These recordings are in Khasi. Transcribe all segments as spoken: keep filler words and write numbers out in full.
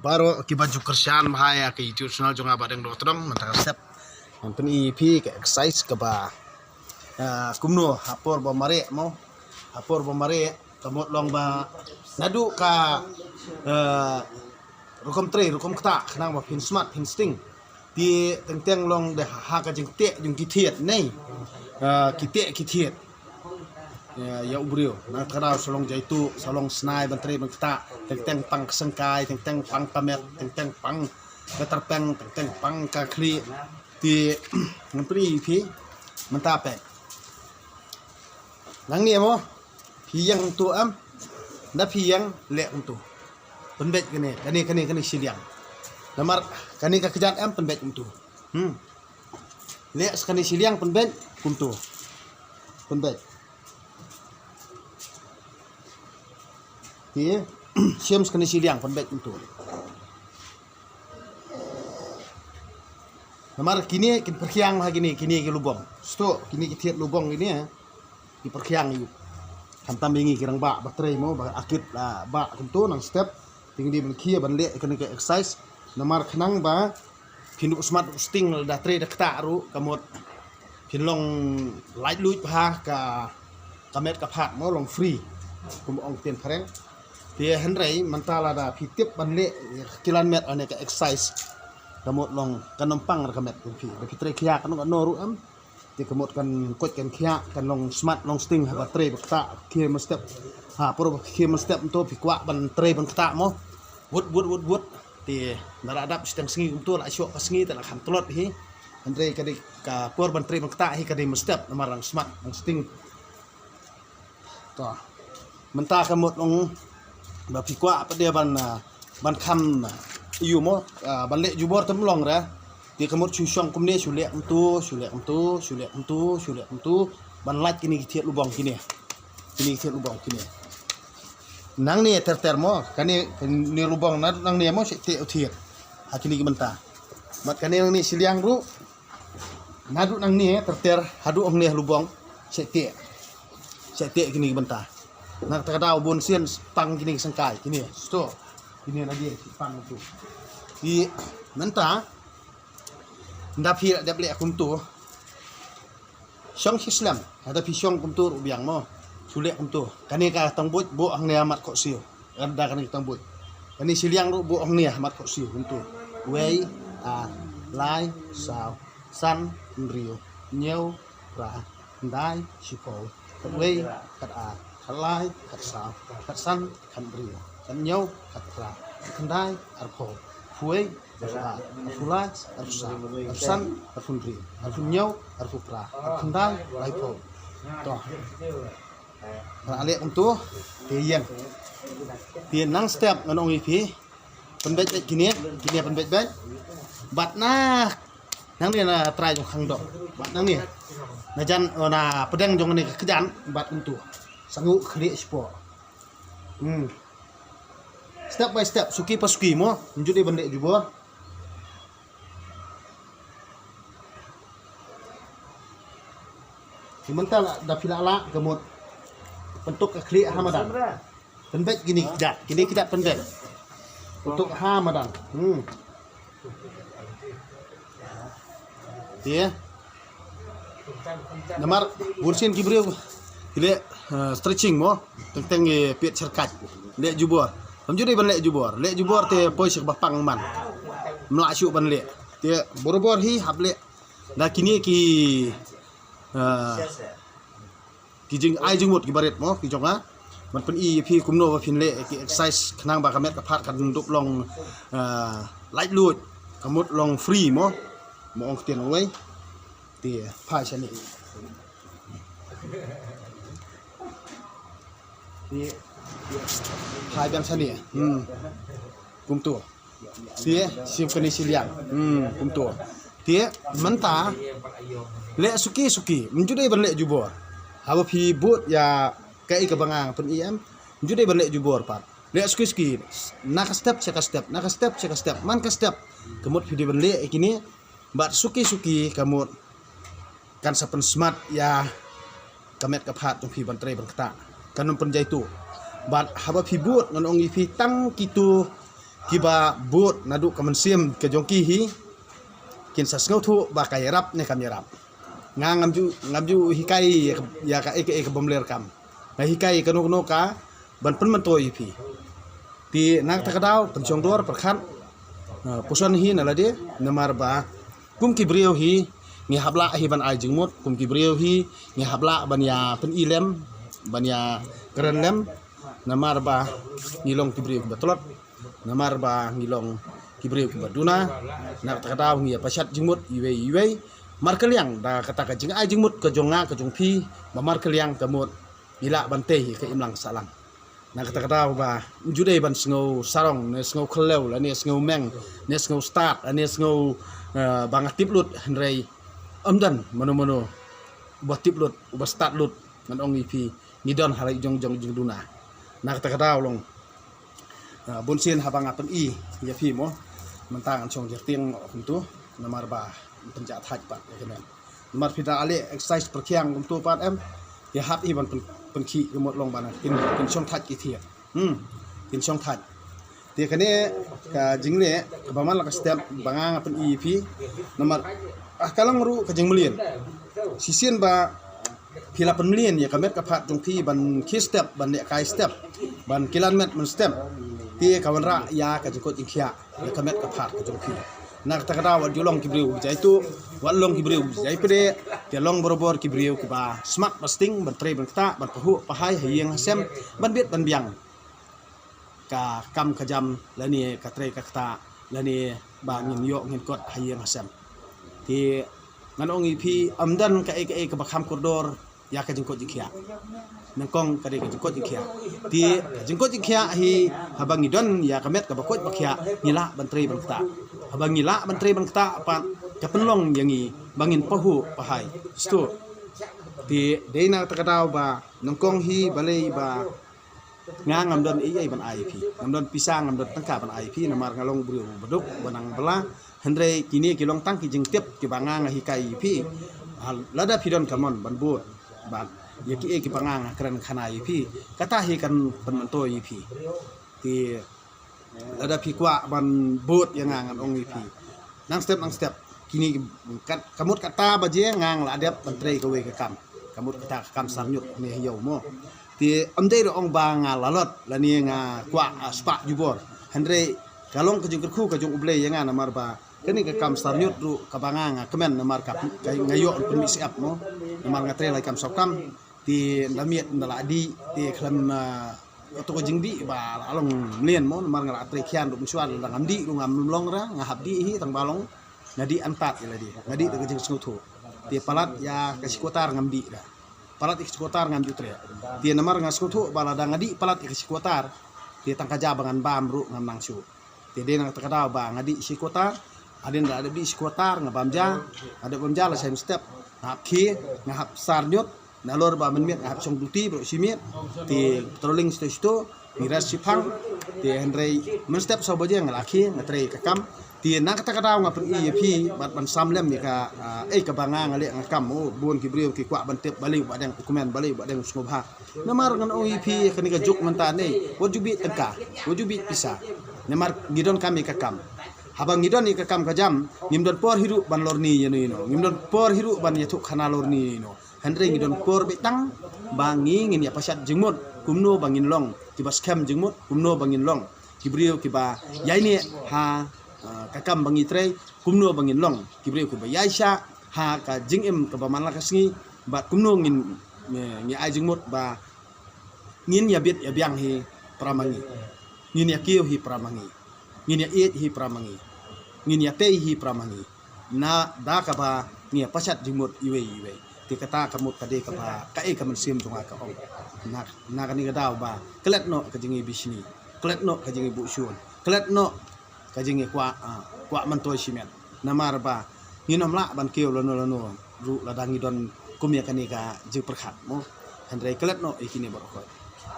Baroh kiba ju kyrshan bha ïa ka YouTube channel jong nga Bah Deng Dohtdong, mynta ka step ngan pyni ïa phi ka exercise kaba, ah, kumno ha por ba mareh mo, ha por ba mareh ka mut long ba naduh ka, ah, rukom trei rukom ktah khnang ba phin smat phin sting. Te teng teng long da ha ka jingteh jong ki thied ne, ah, ki teh ki thied. Ïa, ïa u briew na ka daw sa long jaituh, sa long snai ban trei ban ktah, teng teng pang ka sengkai, teng teng pang ka met, teng teng pang ka tyrpeng, teng teng pang ka khlieh. Te ngan pyni ïa phi mynta peit. Nangne mo, phi ïeng kumto em? Nda phi ïeng leh kumto. Pynbeit kane, kane, kane, kane shiliang. Namar kane ka kjat em, pynbeit kumto. Hmm. Leh sa kane shiliang, pynbeit kumto. Pynbeit. Te shim sa kane shiliang, pynbeit kumto. Namar kine kin pyrkhiang ha kine, kine ki lubong. Sto, kine ki thied lubong kine, eh. Ki pyrkhiang ïa u. Khamtam ïa ngi ki rangbah ba trei mo, ba akit, ah, bah kumto nang step. Te ngi dei ban khie ban leh kane ka exercise. Namar khnang ba phin duh smat duh sting, da trei da ktah ruh ka mut phin long laitluid bha, ka, ka met ka phad mo long free, kum ong ktien phareng. Te hynrei mynta lada phi tip ban leh, ki lan met ane ka exercise, ka mut long kan ym pang ruh ka met jong phi. Da phi trei khia kano kano ruh em, te ka mut kan koit kan khiah, kan long smat long sting haba trei ba ktah. Khie mynstep, ha por ba khie mynstep kumto phi kwah ban trei ban ktah mo, wut wut wut wut. Te nda la dap shiteng sngi kumto, la shoh ka sngi te la kham tlot hi. Hynrei ka dei ka por ban trei ban ktah hi ka dei mynstep namar dang smat dang sting. To. Mynta ka mut long ba phi kwah pat de ban, ah, ban kham, ah, ïa u mo, ah, ban leh jubor te ym long re. Te ka mut shu shong kumne, shu leh kumto, shu leh kumto, shu leh kumto, shu leh kumto. Ban lait kine ki thied lubong kine. Kine ki thied lubong kine. Nangne ter ter mo, kane, kane lubong na, nangne mo, shu teh u thied. Ha kine ki bynta. Bad kane nangne shiliang ruh. Naduh nangne ter ter haduh hangne lubong, shu teh. Shu teh kine ki bynta. Na kata ka daw bun sien pang kine ki sengkai, kine, sto. Kine lagi pang tu. Te mynta nda phi dep leh kumto. Shong shi slem, haba phi shong kumto ruh biang mo. Shu leh kumto. Kane ka tangbuj buh hangne ha mat khohsiew. Kane da kane ka tangbuj. Kane shiliang ruh buh hangne ha mat khohsiew kumto. Wei, ar, lai, saw, san, hynriew, hynñiew, phra, khyndai, shiphew, khatwei, khatar, khatlai, khatsaw, khatsan, khathynriew, khathynñiew, khatphra, khatkhyndai, arphew, arphew wei, arphew ar, arphew lai, arphew saw, arphew san, arphew hynriew, arphew hynñiew, arphew phra, arphew khyndai, laiphew. To. Nga leh kumto, te ïeng. Te nang step ngan ong ïa phi. Pynbeit beit kine, kine pynbeit beit. Bad na, nangne na trai jong khang dok. Bad nangne. Na jan, oh, na pdeng jong ne ka kjat, bad kumto. Sa nguh khlieh shapoh. Hmm. Step by step, suki pa suki mo, ym ju dei ban leh jubor. Te mynta la, da phi la lah ka mut pyntuk ka khlieh ha madan. Pynbeit kine ki kjat, kine ki kjat pynbeit. Pyntuk ha madan. Hmm. Te namar bun sien ki briew ki leh, eh, stretching mo, teng teng ki peit syrkhat. Leh jubor. Ym ju dei ban leh jubor. Leh jubor te poi sha kaba pang man. Ym lah shuh ban leh. Te borabor hi hap leh da kine ki, eh, ki jingai jingmut kiba rit mo ki jong nga. Ban pyni ïa phi kumno ba phin leh ki exercise khnang ba ka met ka phad kan dup long, ah, laitluid, ka mut long free mo. Mo ong ktien uwei. Te phai shane. Te phai biang shane. Hmm. Kumto. Te shim kane shiliang. Hmm, kumto. Te mynta leh suki suki, ym ju dei ban leh jubor. Haba phi bud ïa kaei kaba nga pyni em, ym ju dei ban leh jubor pat. Leh suki suki. Na ka step sha ka step, na ka step sha ka step, man ka step. Ka mut phi dei ban leh ïa kine bad suki suki ka mut kan sa pynsmat ïa ka met ka phad jong phi ban trei ban ktah. Kan ym pynjaituh. Bad haba phi bud ngan ong ïa phi tang kito, kiba bud naduh ka mynsiem ka jong ki hi, kin sa sngewthuh ba ka ïarap ne kam ïarap. Nga ngam ju, ngam ju hikai ïa ka, ïa ka, ïa ka, ïa ka bym leh kam. Nga hikai ïa kano kano ka ban pynmyntoi ïa phi. Te na kata ka daw pynshong dor pyrkhat, eh, puson hi na lade, namar ba kum ki briew hi ngi hap lah hi ban ai jingmut, kum ki briew hi ngi hap lah ban ïa pyni lem, ban ïa kren lem, namar ba ngi long ki briew kiba tlot, namar ba ngi long ki briew kiba duna. Na kata ka daw ngi ïa pashat jingmut iwei iwei, markylliang da kata ka jingai jingmut ka jong nga ka jong phi, ba markylliang ka mut ngi lah ban tei ka imlang sahlang. Na kata ka daw ba ju dei ban sngew sarong ne sngew khlem lane sngew meng ne sngew stad lane sngew, eh, ba nga tip lut, hynrei ym don mano mano uba tip lut, uba stad lut. Ngan ong ïa phi, ngi don ha la jong jong jingduna. Na kata ka daw long, ah, bun sien haba nga pyni ïa phi mo, mynta ngan shong jyrtieng kumtu, namar ba pynjah thait pat ïa kane. Namar phi da ale exercise pyrkhiang kumtu pat em, ïa hap hi ban pyn, pynkhih ka mut long ba na kin, kin shong thait ki thied. Hmm, kin shong thait. Te kane ka jingleh kaba man la ka step ba nga nga pyni ïa phi. Namar, ah, ka long ruh ka jingmlien. Shisien ba phi la pynmlien ïa ka met ka phad jong phi ban khie step, ban leh kai step, ban kilan met man step. Te ka wanrah ïa ka jingkoit jingkhiah ïa ka met ka phad ka jong phi. Na kata ka daw wat ju long ki briew jai tu, wat long ki briew jai pde, te long barabor ki briew kiba smat ba sting ban trei ban ktah, ban pahuh pahai ha ïing ha sem, ban bit ban biang ka kam ka jam lane ka trei ka ktah lane ba ngin ïoh ngin kot ha ïing ha sem. Te ngan ong ïa phi, ym don kaei kaei kaba kham kordor ïa ka jingkoit jingkhiah. Nyngkong ka dei ka jingkoit jingkhiah. Te ka jingkoit jingkhiah hi, haba ngi don ïa ka met kaba koit ba khiah, ngi lah ban trei ban ktah. Haba ngi lah ban trei ban ktah pat, ka pynlong ïa ngi ba ngin pahuh pahai. Stu. Te dei na kata ka daw ba nyngkong hi balei ba nga ngam don ei ei ban ai ïa phi. Ngam don pisa, ngam don tyngka ban ai ïa phi, namar nga long briew baduk, ba nang bylla. Hynrei kine ki long tang ki jingtip kiba nga nga hikai ïa phi. Ha, lada phi don ka mon ban bud, bad ïa kiei kiba nga nga kren khana ïa phi, kata hi kan pynmyntoi ïa phi. Te lada phi kwah ban bud ïa nga, ngan ong ïa phi, nang step nang step. Kine ki kat, ka mut kata ba jia nga nga la dep ban trei kawei ka kam. Ka mut kata ka kam sarñiut ne ha ïew mo. Te ym dei ruh ong ba nga lalot lane nga kwah, ah, spah jubor. Hynrei ka long ka jingkyrkhu ka jong U Blei ïa nga, namar ba kane ka kam sarñiut ruh kaba nga nga kmen, namar ka, ka nga ïoh pynmih syep mo. Namar nga trei lai kam saw kam. Te ynda miet ynda la dih, te khlem, ah, kato ka jingdih ba la long mlien mo, namar nga la trei khian ruh mynshuwa, lada ngam dih ruh ngam long ra, nga hap dih hi tang ba long. Nga dih antad ïa lade, nga dih da ka jingsngewthuh. Te palat ïa ka shi quarter ngam dih ra. Palat ïa ka shi quarter ngam ju trei. Te namar nga sngewthuh ba lada nga dih palat ïa ka shi quarter, te tang ka ja ba ngan bam ruh ngam nang shuh. Te dei na kata ka daw ba nga dih shi quarter, hadien da dep dih shi quarter nga bam ja, nga dep bam ja la shai mynstep, nga hap khie, nga hap sarñiut, nalor ba mynmiet nga hap shong duty baroh shi miet, te patrolling shito shito, ngi rest shiphang, te hynrei mynstep saw baje nga la khie, nga trei ka kam. Te na kata ka daw nga pyni ïa phi bad ban sam lem ïa ka, ah, ei kaba nga nga leh nga kam, oh, bun ki briew ki kwah ban tip balei ba dang u kmen, balei ba dang u sngewbha. Namar ngan ong ïa phi kane ka juk mynta ne, wat ju bit tyngka, wat ju bit pisa. Namar ngi donkam ïa ka kam. Haba ngi don ïa ka kam ka jam, ngim don por hi ruh ban lorni ïano ïano. Ngim don por hi ruh ban ïathuh khana lorni ïano. Hynrei ngi don por beit tang ba ngi ngin ïa pashat jingmut kumno ba ngin long kiba skhem jingmut, kumno ba ngin long ki briew kiba ïaineh ha, ah, ka kam ba ngi trei, kumno ba ngin long ki briew kiba ïaishah ha ka jingim kaba man la ka sngi, bad kumno ngin, eh, ngi ai jingmut ba ngin ïa bit ïa biang hi para ma ngi, ngin ïa kiew hi para ma ngi, ngin ïa ïeit hi para ma ngi, ngin ïa tei hi para ma ngi. Na da kaba ngi ïa pashat jingmut iwei iwei. Te kata ka mut ka dei kaba kaei ka mynsiem jong nga ka ong. Na, na kane ka daw ba klet noh ka jingïabishni, klet noh ka jingïabuh shun, klet noh ka jingïakwah, ah, kwah myntoi shimet. Namar ba ngin ym lah ban kiew lano lano ruh lada ngi don kum ïa kane ka jingpyrkhat mo. Hynrei klet noh ïa kine baroh khoit.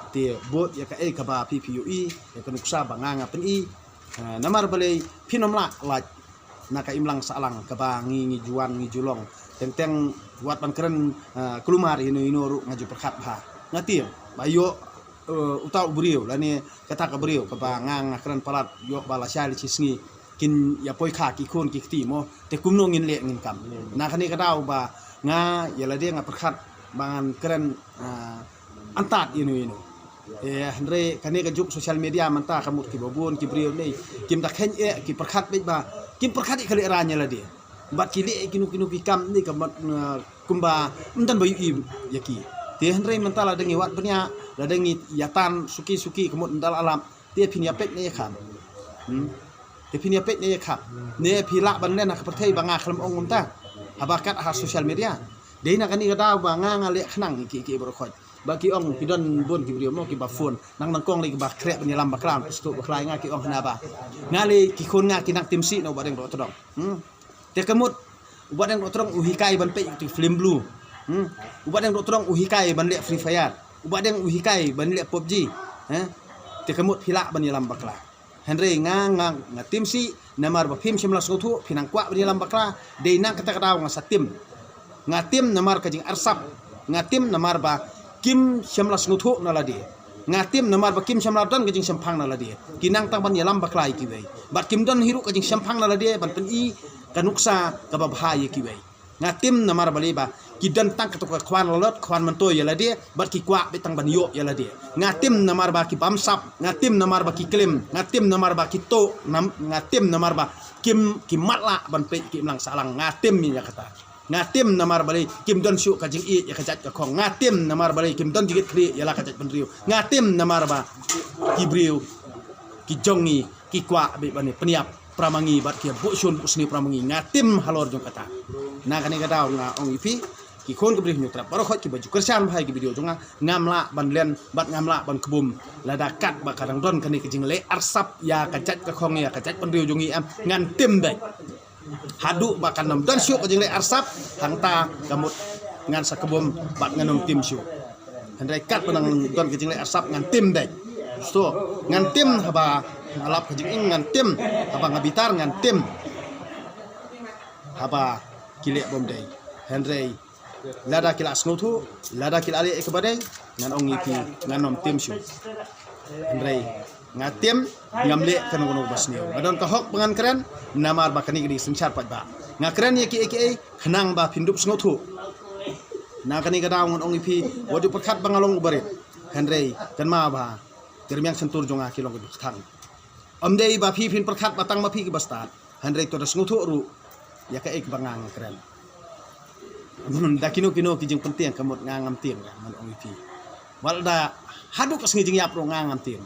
Te bud ïa kaei kaba phi phi ïohi, ïa ka nuksa ba nga nga pyni. Ah, namar balei phin ym lah lait na ka imlang sahlang kaba ngi ngi ju wan ngi ju long. Teng teng wat ban kren, ah, kulmar ïano ïano ruh nga ju pyrkhat bha. Nga tieng ba ïoh eh, uta u briew lane kata ka briew kaba nga nga kren palat ïoh ba la shai la shi sngi kin ïa poi kha ki khun ki kti mo, te kumno ngin leh ngin kam. Na kane ka daw ba nga ïa lade nga pyrkhat ba ngan kren, ah, antad ïa no ïa no. Eh, hynrei kane ka juk social media mynta ka mut kiba bun ki briew ne kim da kheiñ eh ki pyrkhat beit ba kim pyrkhat ïa ka leh raiñ ïa lade. Bad ki leh kino kino ki kam ne ka mat, eh, kumba ym don ba ïohi ïa ki. Te hynrei mynta lada ngi wad bniah, lada ngi ïa tan suki suki ka mut ym da la lap, te phin ïa peit ne ïa kham. Hmm? Te phin ïa peit ne ïa kham. Ne phi lah ban len ha ka pyrthei ba nga khlem ong kumta. Haba kat ha social media. Dei na kane ka daw ba nga nga leh khnang ki ki baroh khoit. Ba ki ong ki don bun ki briew mo kiba phone. Nang nang kong lei kiba khreh ban ïalam bakla, phi sngewthuh bakla ïa nga ki ong hana ba. Nga lei ki khun nga ki nang tim sih na u Bahdeng Dohtdong. Hmm? Te ka mut u Bahdeng Dohtdong u hikai ban peit ki film Blue. Hmm? U Bahdeng Dohtdong u hikai ban leh Free Fire. U Bahdeng u hikai ban leh PUBG. Eh? Te ka mut phi lah ban ïalam bakla. Hynrei nga nga nga tim sih namar ba phim shym la sngewthuh, phi nang kwah ban ïalam bakla. Dei na kata ka daw nga sa tim. Nga tim namar ka jingarsap. Nga tim namar ba kim shym la sngewthuh na lade. Nga tim namar ba kim shym la don ka jingshemphang na lade. Ki nang tang ban ïalam bakla ïa kiwei. Bad kim don hi ruh ka jingshemphang na lade ban pyni ka nuksa kaba bha ïa kiwei. Nga tim namar balei ba ki don tang kato ka khwan lalot, khwan myntoi ïa lade, bad ki kwah beit tang ban ïoh ïa lade. Nga tim namar ba ki bamsap, nga tim namar ba ki klim, nga tim namar ba ki tuh, nam, nga tim namar ba kim, ki matlah ban peit ki imlang sahlang, nga tim ïa kata. Nga tim namar balei kim don shuh ka jingïeit ïa ka jait ka khong. Nga tim namar balei kim don jingïeit khlieh ïa la ka jaitbynriew. Nga tim namar ba ki briew ki jong ngi ki kwah beit ban pynïap para ma ngi bad ki buh shun buh sniew para ma ngi. Nga tim halor jong kata. Na kane ka daw nga ong ïa phi ki khun ki briew Hynñiewtrep baroh khoit kiba ju kyrshan bha ïa ki video jong nga, ngam lah ban len bad ngam lah ban kbum. Lada kat ba ka dang don kane ka jingleh arsap ïa ka jait ka khong ïa ka jaitbynriew jong ngi em, ngan tim beit. Haduh ba kan ym don shuh ka jingleh arsap, hangta ka mut ngan sa kbum bad ngan ym tim shuh. Hynrei kat ba nang don ka jingleh arsap ngan tim beit. So, ngan tim haba nga lap ka jingim, ngan tim haba nga bitar, ngan tim haba ki leh bym dei. Hynrei lada ki la sngewthuh, lada ki la leh ïa kaba dei, ngan ong ïa phi, ngan ym tim shuh. Hynrei nga tim, ngam leh kano kano ba sniew. Nga don ka hok ba ngan kren namar ba kane ka dei synshar paidbah. Nga kren ïa kiei kiei khnang ba phin dup sngewthuh. Na kane ka daw ngan ong ïa phi, wat ju pyrkhat ba nga long u barit. Hynrei kynmaw ba ki rmiang shyntur jong nga ki long kiba kthang. Ym dei ba phi phin pyrkhat ba tang ma phi kiba stad. Hynrei to da sngewthuh ruh ïa kaei kaba nga nga kren. Da kino kino ki jingpyntieng ka mut nga ngam tieng, ngan ong ïa phi. Wat la da haduh ka sngi jingïap ruh nga ngam tieng.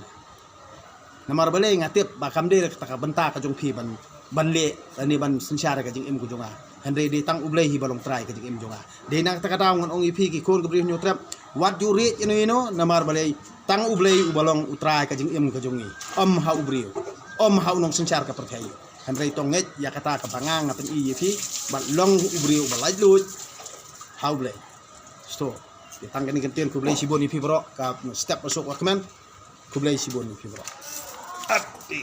Namar balei? Nga tip ba kam dei kata ka bynta ka jong phi ban, ban leh lane ban synshar ka jingim ka jong nga. Hynrei dei tang U Blei hi ba long trai ka jingim jong nga. Dei na kata ka daw ngan ong ïa phi ki khun ki briew Hynñiewtrep, wat ju rieh ïano ïano, namar balei? Tang U Blei uba long u trai ka jingim ka jong ngi. Ym ha u briew, ym ha u nongsynshar ka pyrthei. Hynrei to ngeit ïa kata kaba nga nga pyni ïa phi, bad long u briew uba laitluid ha U Blei. Sto. Ïa tang kane ka ktien, khublei shibun ïa phi baroh, ka step ba suk wa kmen. Khublei shibun ïa phi baroh. Ati.